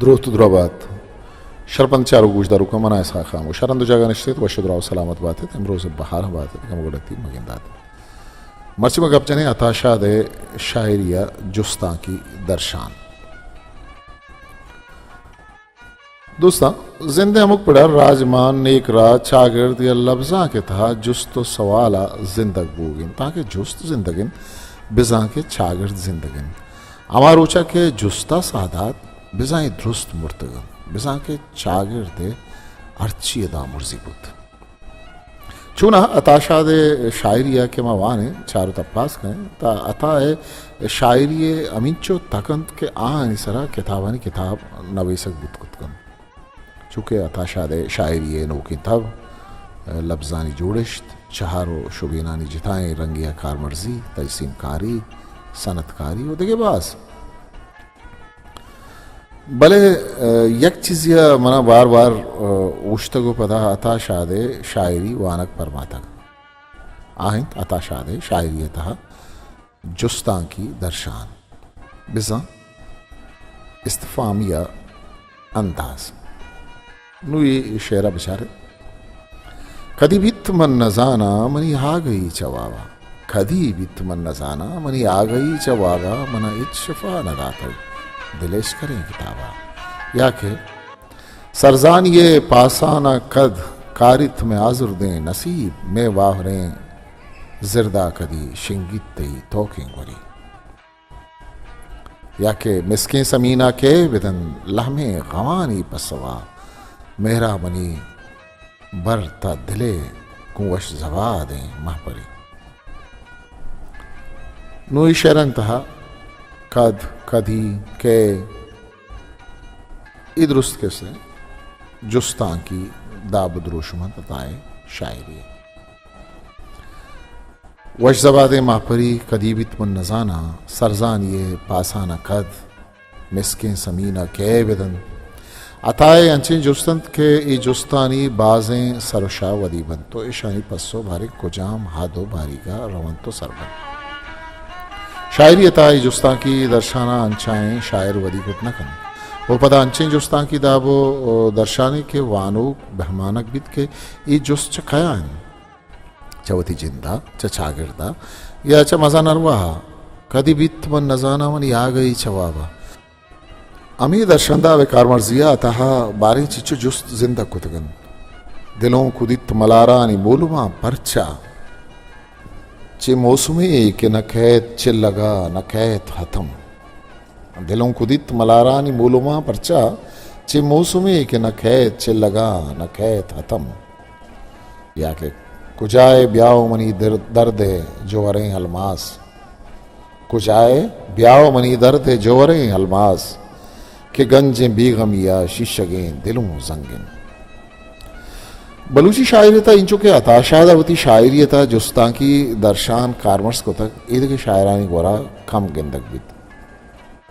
دروت درا بات۔ شرپند چاروک گوشداروکاں، من آں اسحاق خاموش۔ ہر ہند و جاگہ نشتگت، وش و دراہ و سلامت باتت، امروز بہار ہم باتت، گم و گڑتی مگندات۔ مرچی ما گپ جنیں عطا شاد ءِ شاعری ءِ جستانکی درشان۔ دوستاں، زند ءِ ہمک پڑا راجمان، نیک راہ، چاگرد یا لبزانک ءِ تہا جست و سوال ءَ زندگ بوگ انت، تانکہ جست زندگ انت، بزاں کہ چاگرد زندگ انت۔ ہما روچ ءَ کہ جست ءَ ساہ دات، بزاں اے درست مرتگ انت، بزاں کہ چاگرد ءِ ہرچی ءِ دامرزی بوت۔ چوناہا عطا شاد ءِ شاعری ءَ کہ ما وانیں، چار و تپاس کنیں، تہ عطا ءِ شاعری ءَ ہمینچو تک انت کہ آہانی سرا کتابانی کتاب نویسگ بوت کت کنت۔ چونکہ عطا شاد ءِ شاعری ءِ نوکیں تب، لبزانی جوڑشت، چہر و شبینانی جتائیں رنگے ءِ کارمرزی، تجسیم کاری، صنعت کاری و دگہ باز۔ بلے، ءَ، یک چیزے ءَ منا بار بار، ءَ، اوشتگ و پدا عطا شاد ءِ شاعری وانگ پرماتگ۔ آ انت عطا شاد ءِ شاعری ءِ تہا جستانکی درشان، بزاں استفہامی ءِ انداز۔ نوں اے شعر ءَ بچارے۔ کدی بیت من نزاناں منی آگہی چہ وابا۔ کدی بیت من نزاناں منی آگہی چہ وابا، منا ہچ شفا نہ داتگ دل ءِ اشکریں کتابا۔ یا کہ سرزانی ءِ پاسان ءَ کد کاریت مئے آزردیں نصیب، مئے واہریں زردا کدی شنگیت تئی توکیں گوری۔ یا کہ مسکیں سمین ءَ کئے بدنت لہمیں غمانی پسوا، مہرا منی بر تہ دل ءِ گوں وش زبادیں مہپری۔ نوں اے شعرانی تہا کد، کدی، کئے، اے درست کسہ جستانکی داب و دروشم انت عطا ءِ شاعری ءِ۔ وش زبادیں ماہپری، کدی بیت من نزاناں، سرزانی ءِ پاسان ءَ کد، مسکیں سمین ءَ کئے بدنت۔ عطا ءِ انچیں جست انت کہ اے جستانی بازیں سر و شاہ ودی بنت و ایشانی پسو باریں کجام حد و باریگ ءَ رونت و سر بنت۔ شاعری ءِ تہا اے جستانکی درشان ءَ انچائیں شاعر ودی کت نہ کنت و پدا انچیں جستانکی داب و درشانے کہ وانوک بہمانگ بیت کہ اے جست چہ کیا انت؟ چہ وتی جند ءَ، چہ چاگرد ءَ یا چہ مزن ارواہ ءَ؟ کدی بیت من نزاناں منی آگہی چہ واب ءَ۔ ہمے درشانداب ءِ کارمرزی ءِ تہا باریں چچو جست زندگ کتگ انت۔ دلوں کدیت ملارانی مولماں پرچا؟ چہ موسمے کہ نہ کئیت چلگ ءَ نہ کئیت ہتم۔ دلوں کدیت ملارانی مولماں پرچا؟ چہ موسمے کہ نہ کئیت چلگ ءَ نہ کئیت ہتم۔ یا کہ کجائے بیاؤ منی در-، درد ءِ جوہریں الماس۔ کجائے بیاؤ منی درد ءِ جوہریں الماس، کہ گنجیں بے غمی ءَ شیشگیں دلوں زنگ انت۔ بلوچی شاعری ءِ تہا انچو کہ عطا شاد ءَ وتی شاعری ءِ تہا جستانکی درشان کارمرز کتگ، ایدگہ شاعرانی گورا کم گندگ بیت۔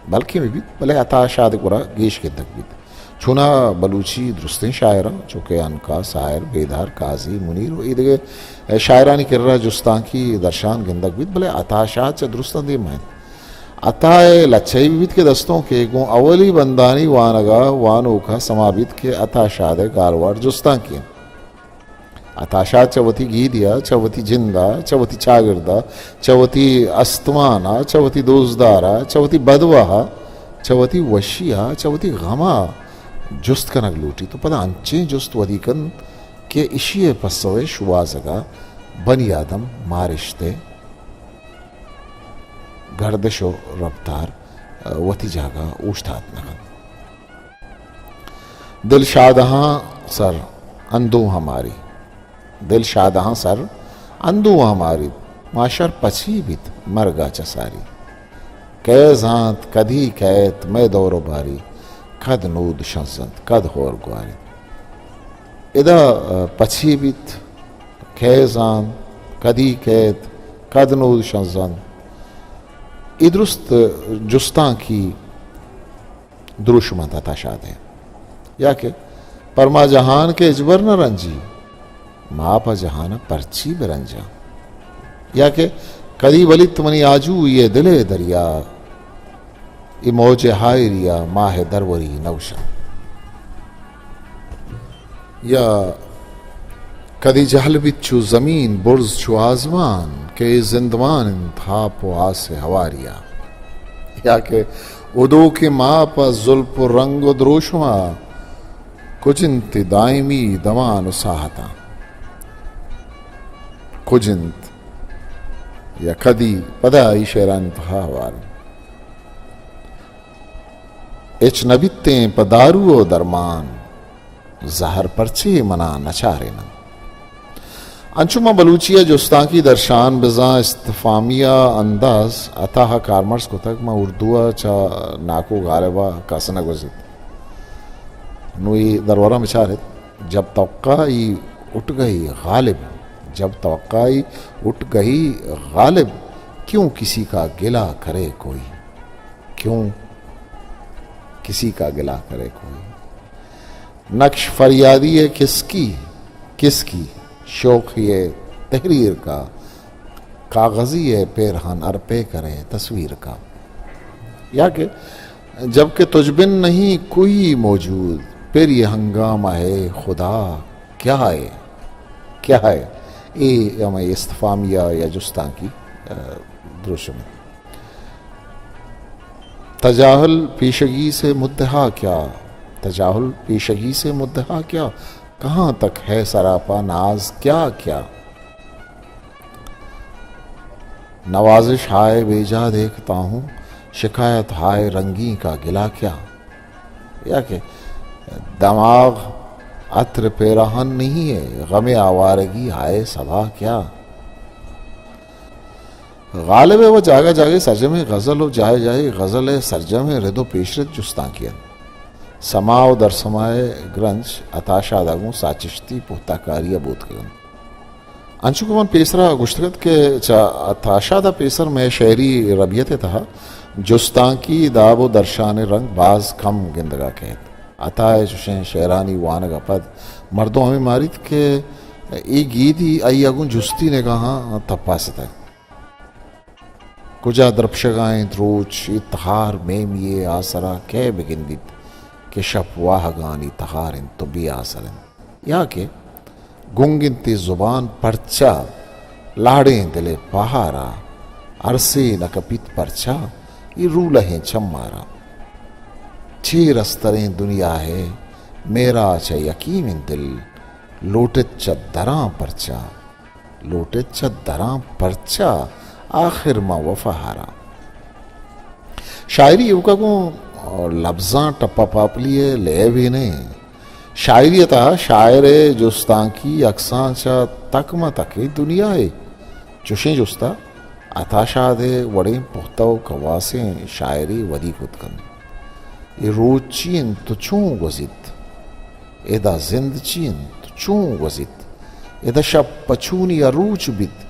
بلکیں بہ بیت، بلے عطا شاد ءِ گورا گیش گندگ بیت۔ چوناہا بلوچی درستیں شاعراں، چو کہ عنقا، ساحر، بیدار، قاضی، منیر و ایدگہ شاعرانی کرا جستانکی درشان گندگ بیت، بلے عطا شاد چہ درستاں دیم ءَ انت۔ عطا ءِ لچہ ای بہ بیت کہ دستونک ءِ گوں اولی بندانی وانگ ءَ وانوک ءَ سما بیت کہ عطا شاد ءِ گالوار جستانکی انت۔ عطا شاد چہ وتی گیدی ءَ، چہ وتی جند ءَ، چہ وتی چاگرد ءَ، چہ وتی استمان ءَ، چہ وتی دوستدار ءَ، چہ وتی بدواہ ءَ، چہ وتی وشی ءَ، چہ وتی غم ءَ جست کنگ لوٹیت و پدا انچیں جست ودی کنت کہ ایشی ءِ پسو ءِ شوہازگ ءَ بنی آدم مارشت ءِ گردش و رپتار وتی جاگہ ءَ اوشتات نہ کنت۔ دل شادہاں سر اندوہاں ماری، دل شادہاں سر اندوہاں ماری، محشر پچی بیت مرگا چہ ساری۔ کئے زانت کدی کئیت مئے دور و باری، کد نود شنزنت کد ہور گواری۔ ادا، ء، پچی بیت، کئے زانت کدی کئیت کد نود شنزنت۔ اے درست جستانکی دروشم انت عطا شاد ءِ۔ یا کہ پرما جہان کہ ہچبر نہ رنجی، ما پہ جہان ءَ پرچی بہ رنجاں۔ یا کہ کدی بلیت منی آجوئی ءِ دل ءِ دریا، اے موج ہائری ءَ ماہ دروری نوشاں۔ یا کدی جہل بیت چو زمین، برز چو آزمان، کہ اے زندمان انت ہاپ و آس ہواری ءَ۔ یا کہ ادو کہ ماہ پہ زلپ و رنگ و دروشم ءَ کج انت دائمی دمان و ساہتاں۔ کج انت یا کدی پدا ای شعرانی تہا ہوار انت۔ ہچ نہ بیتیں پہ دارو و درمان، زہر پرچے منا نچاریناں۔ انچو ما بلوچی ءِ جستانکی درشان بزاں استفامیہ انداز عطا ءَ کارمرز کتگ، ما اردو ءَ چہ ناکو غالب ءَ کس نہ گوزیت۔ نوں اے درورا بچار ات، جب توقعی اٹھ گئی غالب، جب توقعی اٹھ گئی غالب، کیوں کسی کا گلہ کرے کوئی؟ کیوں کسی کا گلہ کرے کوئی؟ نقش فریادی ہے کس کی، کس کی؟ شوخی ہے تحریر کا، کاغذی ہے پیرہن ارپے کرے تصویر کا۔ یا کہ جب کہ تجھ بن نہیں کوئی موجود، پھر یہ ہنگامہ ہے خدا کیا ہے؟ کیا ہے؟ اے ہمے استفامیہ یا جستانکی، آ، دروشم انت۔ تجاہل پیشگی سے مدعا کیا؟ تجاہل پیشگی سے مدعا کیا؟ کہاں تک ہے سراپا ناز کیا کیا؟ نوازش ہائے بیجا دیکھتا ہوں، شکایت ہائے رنگیں کا گلہ کیا؟ یا کہ دماغ عطر پیراہن نہیں ہے، غم آوارگی ہائے صبا کیا؟ غالب ءِ و جاگہ جاگہ سرجمیں غزل و جاہے جاہے غزل ءِ سرجمیں رد و پیشرد جستانکی انت۔ سما و درسما ءِ گرنچ عطا شاد ءَ گوں ساچشتی پہتاکاری ءَ بوتکگ انت۔ انچو کہ من پیسرا گوشتگ ات کہ چہ عطا شاد ءَ پیسر مئے شعری ربیت ءِ تہا جستانکی داب و درشان ءِ رنگ باز کم گندگ ءَ کئیت۔ عطا ءِ چشیں شعرانی وانگ ءَ پد مردم ہمے ماریت کہ اے گیدی آئی ءَ گوں جستی نگاہاں تپاستگ۔ کجا درپشگا انت روچ، اے تہار میمی ءِ آسرا کئے بگندیت کہ شپ واہگانی تہار انت تو بے آسر انت؟ یا کہ گنگ انت اے زبان پرچا، لاڑیں دل ءِ پہارا ارسے نہ کپیت پرچا، اے رولہیں چمارا۔ چیر استریں دنیا ہے میرا چہ یکیمیں دل، لوٹت چہ دراں پرچا۔ لوٹت چہ دراں پرچا، آخر ما وفا ہاراں۔ شاعری ایوکا گوں لبزاں ٹپا پاپلی ءِ لیبے نہ انت۔ شاعری ءِ تہا شاعر ءِ جستانکی عکساں چہ تک ماں تکیں دنیا ءِ چشیں جستا عطا شاد ءِ وڑیں پختہ و کواسیں شاعرے ودی کت کنت۔ اے روچ چی انت تو چون گوزیت؟ ادا زند چی انت تو چون گوزیت؟ ادا شپ پہ چونی ءَ روچ بیت؟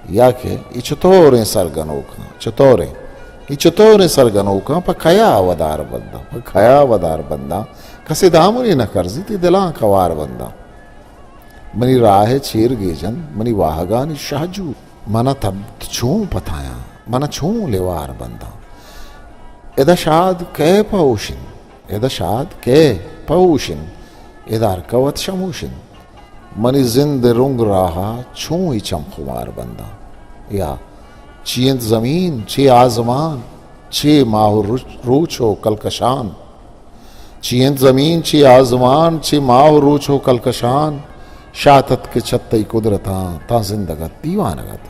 یا کہ اے چطوریں سرگنوکاں، چطوریں، اے چطوریں سرگنوکاں پہ کیا ودار بنداں، پہ کیا ودار بنداں؟ کسے دامنے نہ کرزیت اے دلاں کوار بنداں۔ منی راہ ءِ چیر گیجن، منی واہگانی شہجو، من ءَ تب چون پتایاں، من ءَ چون لیوار بنداں؟ ادا شاد کئے پہ ہوش انت؟ ادا شاد کئے پہ ہوش انت؟ ادا ہر کئے وت شموش انت۔ منی زند ءِ رنگ راہ ءَ چون اے چم خمار بنداں؟ یا چی انت زمین، چی آزمان، چی ماہ و روچ، روچ و کلکشان؟ چی انت زمین، چی آزمان، چی ماہ و روچ و کلکشان؟ شات ات کہ چہ تئی قدرتاں تاں زندگ ات، دیوانگ ات۔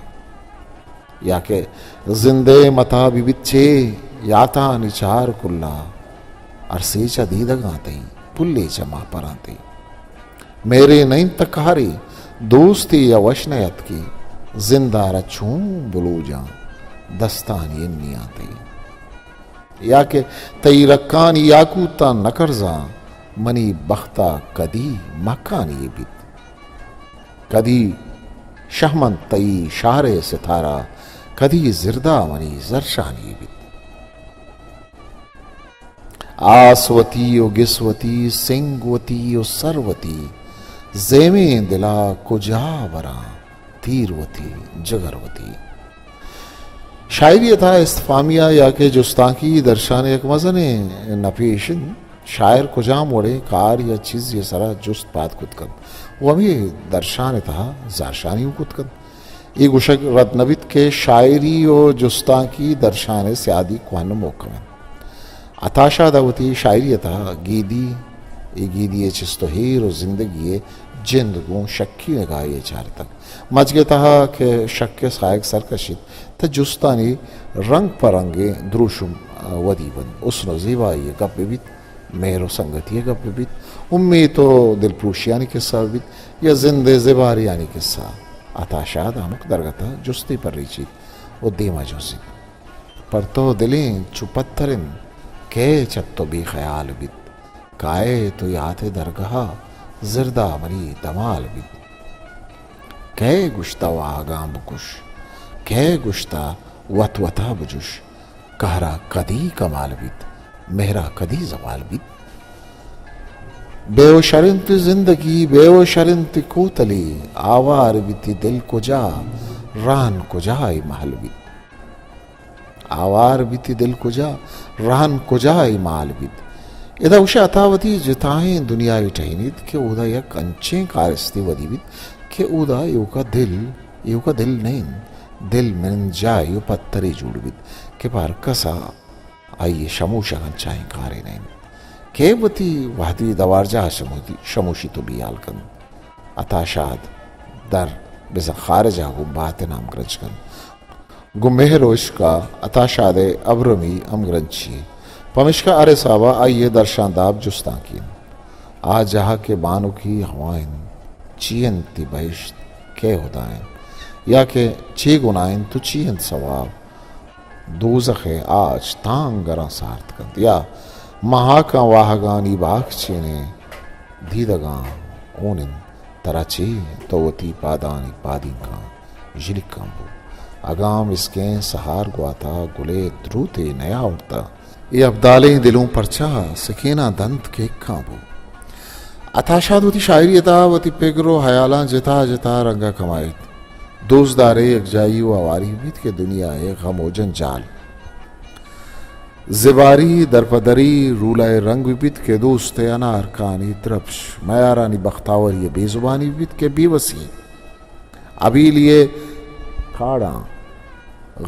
یا کہ زندے متا بہ بیت چے یاتانی چار کلا، ارسے چہ دیدگاں تئی، پلے چہ ماہ پراں تئی۔ میرے نہ انت کارے، دوستے یا وش نہ اتکے، زندارا چون بلوجاں دستانی انیاں تئی۔ یا کہ تئی رکانی یاقوتاں نہ کرزاں، منی بختا کدی مکانی بیت؟ کدی شہمنت تئی شہر ءِ ستارہ، کدی زردا منی زرشانی بیت؟ آس وتی و گس وتی، سنگ وتی و سر وتی، زیمیں دلا کجا براں تیر وتی، جگر وتی۔ شاعری ءِ تہا استفہامیہ یا کہ جستانکی درشان ءِ یک مزنیں نپے ایش انت، شاعر کجام وڑیں کار یا چیزے ءِ سرا جست پاد کت کنت و ہمے درشان ءِ تہا زہرشانی اوں کت کنت۔ اے گوشگ رد نہ بیت کہ شاعری و جستانکی درشان ءِ سیادی کوہن و مھکم انت۔ عطا شاد ءَ وتی شاعری ءِ تہا گیدی، اے گیدی ءِ چست و ایر و زندگی ءِ جند گوں شکی نگاہے ءَ چارتگ۔ مجگ ءِ تہا کہ شک ءِ ساہگ سر کشیت، تہ جستانی رنگ پہ رنگیں دروشم ودی بنت۔ حسن و زیبائی ءِ گپ بہ بیت، مہر و سنگتی ءِ گپ بہ بیت، امیت و دلپروشیانی کسہ بہ بیت، یا زند ءِ زبہریانی کسہ، عطا شاد ہمک درگت ءَ جستے پریچیت و دیما جنزیت۔ پر تو دلیں چو پتر انت، کئے چہ تو بے خیال بیت؟ کائے تو یات ءِ درگہا، زردا منی دمال بیت۔ کئے گوشتہ واہگاں بکش؟ کئے گوشتہ وت وتا بجوش؟ قہرا کدی کمال بیت؟ مہرا کدی زوال بیت؟ بے و شر انت زندگی، بے و شر انت کوتلے، آوار بیتی دل کجا، رہن کجا اے محل بیت؟ آوار بیتی دل کجا، رہن کجا اے مال بیت۔ ادا گوشے عطا وتی جتائیں دنیاے ٹہینیت کہ اودا یک انچیں کارستے ودی بیت کہ اودا ایوکا دل، ایوکا دل نہ انت، دل منند جاہے و پترے جوڑ بیت کہ پہ ہر کسا آئی شموشگ انچائیں کارے نہ انت کہ وتی وہدی دوارجاہ شموشی، شموشیت و بیال کنت۔ عطا شاد در بزاں خارجا گوں باتن ہمگرنچ کنت۔ گوں مہر و عشقا عطا شاد ءِ ابرمی ہمگرنچی۔ پمیشکا ہر حسابا آئی ءِ درشانداب جستانکی انت۔ آ جاہ کہ بانکی ہوا انت، چی انت تئی بہشت، کئے ہدا انت؟ یا کہ چے گناہ انت و چی انت ثواب؟ دوزخ ءِ آچ تانگراں سارت کنت۔ یا ماں ہاکاں واہگانی باکچینیں دیدگاں ہون انت۔ ترا چے؟ تو وتی پادانی پادینکاں ژلیکاں بو۔ اگاں مسکیں سہار گواتا گلے دروتے نیاورتا، اے ابدالیں دلوں پرچا سکیناں دنت کیکاں بو۔ عطا شاد وتی شاعری ءِ تہا وتی پگر و ہیالاں جتا جتا رنگا کمائیت۔ دوستدارے، یکجائی و ہواری بیت کہ دنیا ءِ غم و جنجال زباری، درپدری، رولائے رنگ بہ بیت کہ دوست ءِ انارکانی درپش، میارانی بختاوری ءِ بے زبانی بہ بیت کہ بے وسی، ابیلی ءِ کاڑاں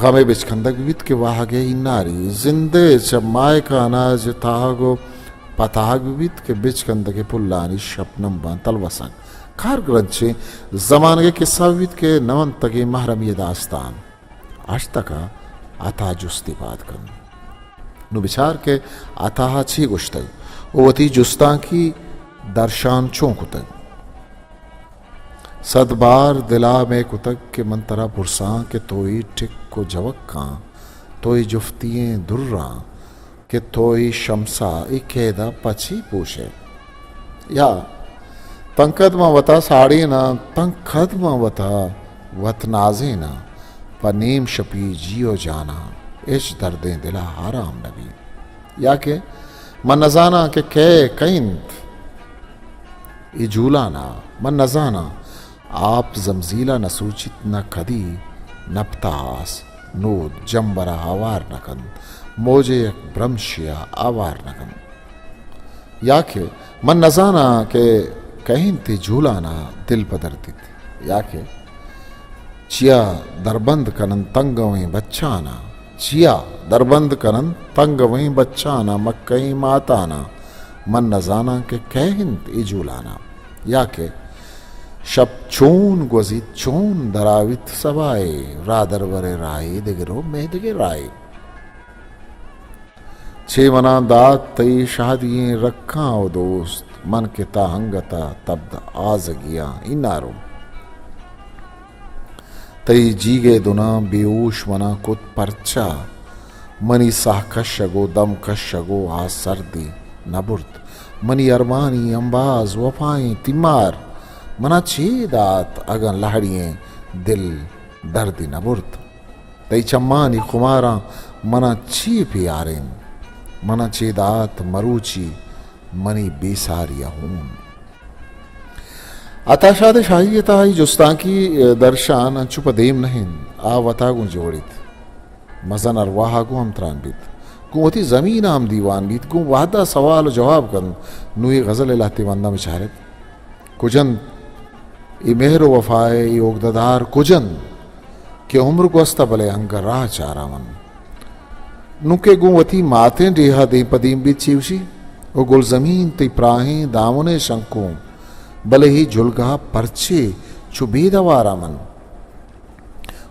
غم ءِ بچکندگ بہ بیت کہ واہگ ءِ اناری، زند ءِ چہ ماہکان ءَ جتاہگ و پتاہگ بہ بیت کہ بچکندگ ءِ پلانی شپنمباں تلوسگ، کارگرنچیں زمانگ ءِ کسہ بہ بیت کہ نہ ونتگیں محرمی ءِ داستان۔ ہشتک ءَ عطا جستے پاد کنت۔ نوں بچار کہ عطا ءَ چے گوشتگ و وتی جستانکی درشان چون کتگ۔ صد بار دل ءَ مئے کتگ کہ من ترا پرساں کہ تو اے ٹک و جوکاں، تو اے جفتی ئیں دراں، کہ تو اے شمس ءَ اے قید ءَ پہ چی پوش ئے؟ یا تنکد من وتا ساڑیناں، تنکد من وتا وت نازیناں، پہ نیم شپی جی و جاناں ہچ دردیں دل ءَ آرام نہ بیت۔ یا کہ من نزاناں کہ کئے کئے انت اے جولان ءَ، من نزاناں۔ آپ زمزیل ءَ نہ سوچیت، نہ کدی نپت ءَ آس، نود جمبر ءَ ہوار نہ کنت، موج ءِ یک برمشے ءَ آوار نہ کنت۔ یا کہ من نزاناں کہ کئے انت اے جولان ءَ دل پہ دردیت، یا کہ چیا دربند کن انت تنگویں بچان ءَ، چیا دربند کن انت تنگویں بچان ءَ، مکہیں ماتان ءَ، من نزاناں کہ کئے انت اے جولان ءَ۔ یا کہ شپ چون گوزیت، چون دراویت سبا ءِ، راہ درور ءِ راہے دگہ رو مئے دگہ راہے۔ چے منا دات تئی شادی ئیں رکھاں او دوست، من کہ تہ انگت ءَ تبد آزگیاں انارو۔ تئی جیگ ءِ دناں بے ہوش منا کت پرچا؟ منی ساہ کشگ و دم کشگ و آ سردی نہ برت۔ منی ارمانی امباز وفائیں تیمار منا چے دات اگاں لہڑی ئیں دل دردی نہ برت؟ تئی چمانی خماراں منا چے پیارینت؟ منا چے دات مروچی منی بے ساری ءِ ہون؟ عطا شاد ءِ شاعری ءِ تہا اے جستانکی درشان انچو پہ دیم نہ انت، آ وتا گوں جوڑیت۔ مزن ارواہ ءَ گوں ہمتران بیت، گوں وتی زمین ءَ ہم دیوان بیت، گوں وہد ءَ سوال ءُ جواب کنت۔ نوں اے غزل ءِ لہتے بنداں بچار ات۔ کج انت اے مہر ءُ وفا ءِ اے اگدہ دار؟ کج انت کہ عمر گوستہ بلے انگہ راہ چارا من؟ نوں کہ گوں وتی ماتیں ڈیہا دیم پہ دیم بیت چیوشی، او گلزمین تئی پراہیں دامن ءِ شنکوں، بلے اے جلگہ پرچے چو بے دوارا من؟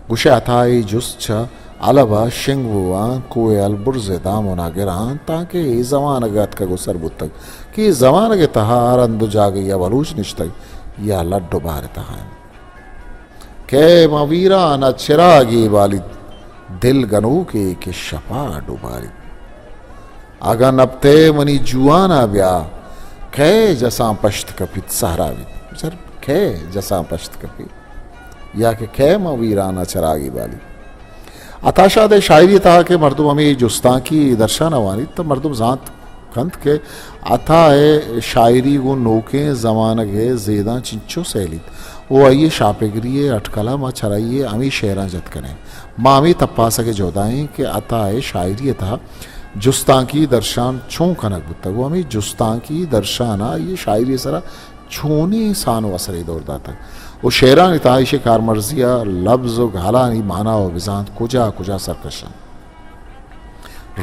گوشئے عطا ءِ جست چہ الب ءَ شنگ بوان، کوہ البرز ءِ دامن ءَ گران، تانکہ اے زمانگ ءَ اتکگ ءُ سر بوتگ کہ اے زمانگ ءِ تہا ہر ہند ءُ جاگہے ءَ بلوچ نشتگ یا لڈ ءُ بار ءِ تہا انت۔ کئے ماں ویران ءَ چراگے بالیت، دل گنوکے کہ شپ ءَ ڈوبالیت۔ اگاں نپتئے منی جوان ءَ بیا، کئے جساں پشت کپیت سہرا بیت۔ بچار، کئے جساں پشت کپیت؟ یا کہ کئے ماں ویران ءَ چراگے بالیت؟ عطا شاد ءِ شاعری ءِ تہا کہ مردم ہمے جستانکی درشان ءَ وانیت، تہ مردم زانت کنت کہ عطا ءِ شاعری گوں نوکیں زمانگ ءِ زیداں چنچو سیلیت ءُ آئی ءِ شاپگری ءِ اٹکل ءَ ما چرائی ءِ ہمے شعراں جت کنیں۔ ما ہمے تپاسگ ءِ جہد ءَ ایں کہ عطا ءِ شاعری ءِ تہا جستانکی درشان چون کنگ بوتگ ءُ ہمے جستانکی درشان ءَ آئی ءِ شاعری ءِ سرا چونیں سان ءُ اثرے دور داتگ ءُ شعرانی تہا ایشی ءِ کارمرزی ءَ لبز ءُ گالانی مانا ءُ بزانت کجا کجا سرکش انت۔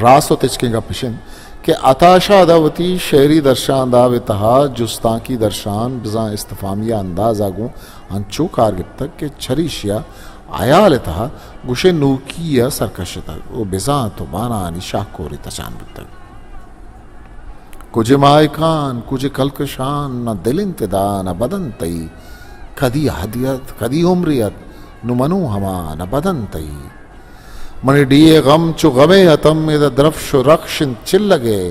راست ءُ تچکیں گپ اش انت کہ عطا شاد ءَ وتی شعری درشان داب ءِ تہا جستانکی درشان بزاں استفہامی ءِ انداز ءَ گوں انچو کار گپتگ کہ چریشی ءَ ہیال ءِ تہا گوشئے نوکی ءَ سرکش اتگ ءُ بزانت ءُ ماناہانی شاہکورے تچان بوتگ۔ کج ماہکان، کج کلکشان، نہ دل انت ادا، نہ بدن تئی۔ کدی عہدے ات، کدی عمرے ات، نوں من اوں ہما، نہ بدن تئی۔ منی ڈیھ ءِ غم چو غمے ہتم، ادا درفش ءُ رخش انت چلگ ءِ،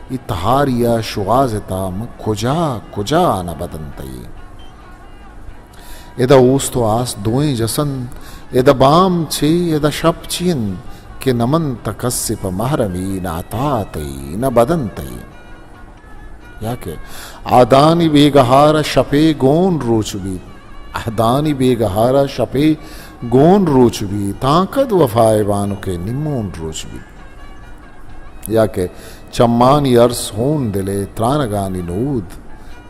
اے تہاری ءَ شوہاز ءِ تہا من کجا، کجا، نہ بدن تئی۔ ادا اوست ءُ آس دوئیں جس انت، ادا بام چے، ادا شپ چی انت کہ نہ من تہ کسے پہ محرمی، نہ عطا تئی، نہ بدن تئی۔ یا کہ عہدانی بیگہار ءَ شپے گون روچ بیت، عہدانی بیگہار ءَ شپے گون روچ بیت، تاں کد وفا ءِ بانک ءِ نیمون روچ بیت۔ یا کہ چمانی ارس ہون دل ءِ ترانگانی نود،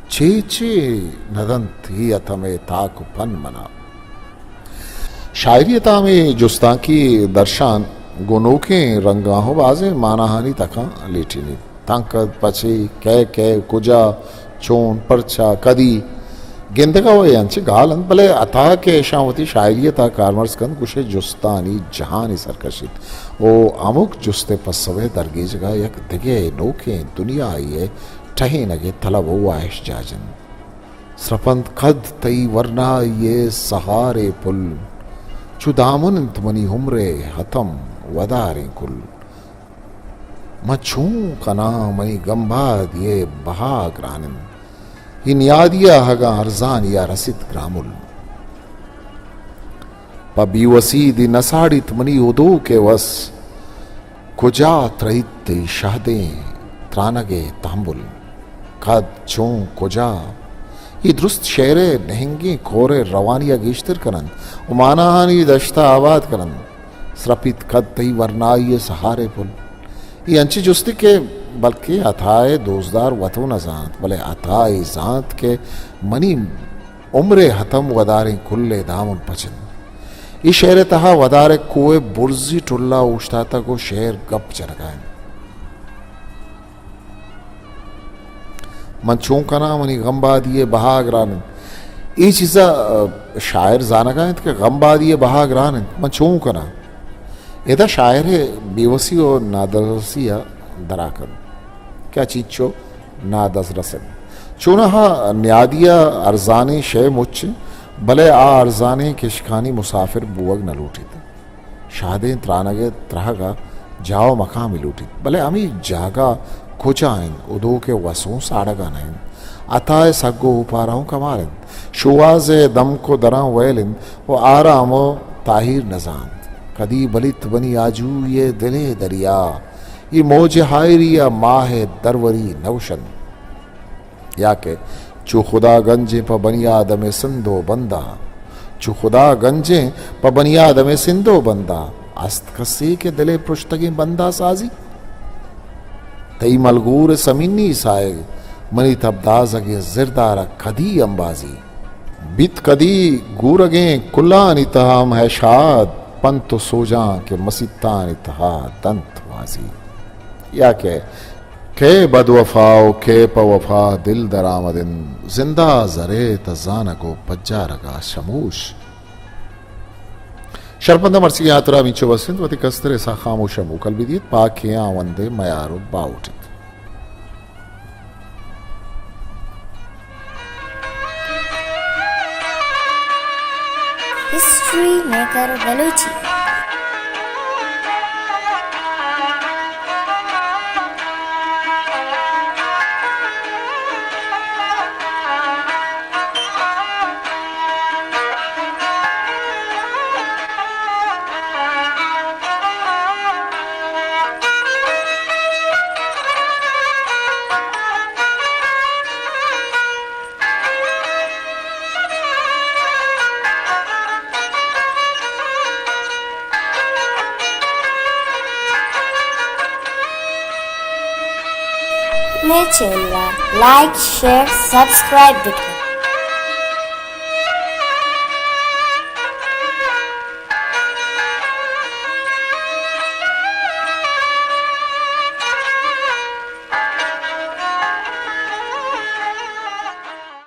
چے چے نہ دنت اے ہتم ءِ تاک ءُ پن منا۔ شاعری ءِ تہا ہمے جستانکی درشان گوں نوکیں رنگاں ءُ بازیں ماناہانی تکاں لیٹینیت۔ تاں کد، پچے، کئے کئے، کجا، چون، پرچا، کدی، گندگ ءَ وَ اے انچیں گال انت، بلے عطا کہ اشاں وتی شاعری ءِ تہا کارمرز کنت، گوشئے جستانی جہانے سرکشیت ءُ ہمک جست ءِ پسو ءِ درگیجگ ءَ یک دگہ نوکیں دنیاے ءِ ٹہینگ ءِ طلب ءُ واہش جاج انت۔ سرپنت کد تئی ورنائی ءِ سہارے پل، چو دامن انت منی عمر ءِ ہتم وداریں کل۔ من چون کناں منی گمبادی ءِ بہا گران انت، اے نیادی ءَ اگاں ارزانی ءَ رسیت گرامل۔ پہ بیوسی دی نہ ساڑیت منی ہدوک ءِ وس، کجا ترئیت تئی شہدیں ترانگ ءِ تامبل؟ کد، چون، کجا؟ اے درست شعر ءِ نہنگیں کور ءِ روانی ءَ گیشتر کن انت ءُ ماناہانی دشت ءَ آباد کن انت۔ سرپیت کد تئی ورنائی ءِ سہارے پل۔ اے انچیں جستے کہ بلکیں عطا ءِ دوستدار وت ءُ نہ زانت، بلے عطا اے زانت کہ منی عمر ءِ ہتم وداریں کل ءِ دامن پچ انت۔ اے شعر ءِ تہا ودار ءِ کوہ ءِ برزی ٹل ءَ اوشتاتگ ءُ شعر گپ جنگ ءَ انت۔ من چون کناں منی غمبادی ءِ بہا گران انت۔ اے چیز ءَ، آ، شاعر زانگ ءَ انت کہ غمبادی ءِ بہا گران انت، من چون کناں؟ ادا شاعر ءِ بیوسی ءُ نادرسی ءَ درا کنت کہ آ چینچو نادزرس انت۔ چوناہا نیادی ءَ ارزانیں شے مچ انت، بلے آ ارزانیں کشکانی مسافر بوگ نہ لوٹیت۔ شہدیں ترانگ ءِ ترہگ ءَ جاہ ءُ مقامے لوٹیت، بلے ہمے جاگہ کجا انت؟ ہدوک ءِ وس اوں ساڑگ ءَ نہ انت۔ عطا ءِ سگ ءُ اوپار اوں کمار انت۔ شوہاز ءِ دمک ءُ دراں ویل انت ءُ آرام ءُ تاہیر نہ زانت۔ کدی بلیت بنی آجوئی ءِ دل ءِ دریا، اے موج ءِ ہائری ءَ ماہ ءِ دروری نہ گوشنت۔ یا کہ چو خدا گنجیں پہ بنی آدم ءِ سندھ ءُ بنداں، چو خدا گنجیں پہ بنی آدم ءِ سندھ ءُ بنداں، است کسے کہ دل ءِ پرشتگیں بندا سازی؟ تئی ملگور ءِ سمینی ساہگ، منی تبدازگیں زردار ءَ کدی امبازی؟ بیت کدی گورگیں کلانی تہا ہم ہے شاد، پنت و سوجاں کہ مسیتانی تہا دنت وازی۔ یا کہ کئے بد وفا و کئے پہ وفا دل درآمد انت، زندا زرے تہ زانگ و پجارگا شموش۔ شرپندہ مرچیگیں ہاترا ہمینچو بس انت، وتی کستر ءِ ساہ خاموش ءَ موکل بدیت، پاکیں ہاوند ءِ میار و باہوٹ انت۔ History maker Balochi. مئے چینل ءَ لائک، شیئر، سبسکرائب بکن۔